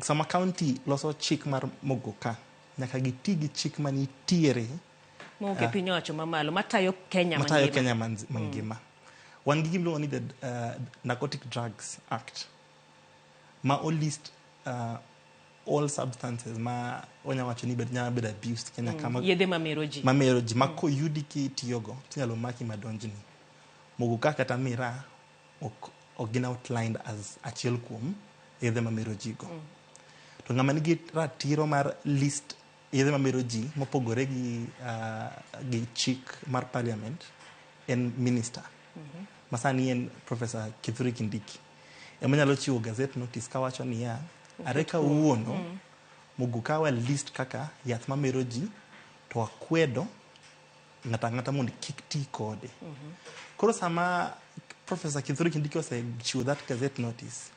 Sama county loso chik mar mogoka, nyaka giti gi chik manitiere mowuok e piny owacho mamalo matayo Kenya matayo mangima. Kenya mangima. Wan gi gimiluongo ni the Narcotic Drugs Act ma o list all substances ma wanya wacho ni bed nyalo bedo abused Kenya kama. Yedhe mamero ji. Mamero ji ma koyudi kitiyogo tinyalo maki madonjni. Mogoka kata miraa ok gin outlined as achiel kuom yedhe mamero ji go. To ng'ama nigi ratiro mar list yedhe mamero ji mopogore gi chik mar parliament en minister. Ma sani en Professor Kithure Kindiki. Ema nyalo chiwo gazette notice kawacho niya, are kawuono muguka wa list kaka yath mamero ji to akwedo ng'ato ang'ata mondo kik ti kode. Koro sama Professor Kithure Kindiki osechiwo that gazette notice,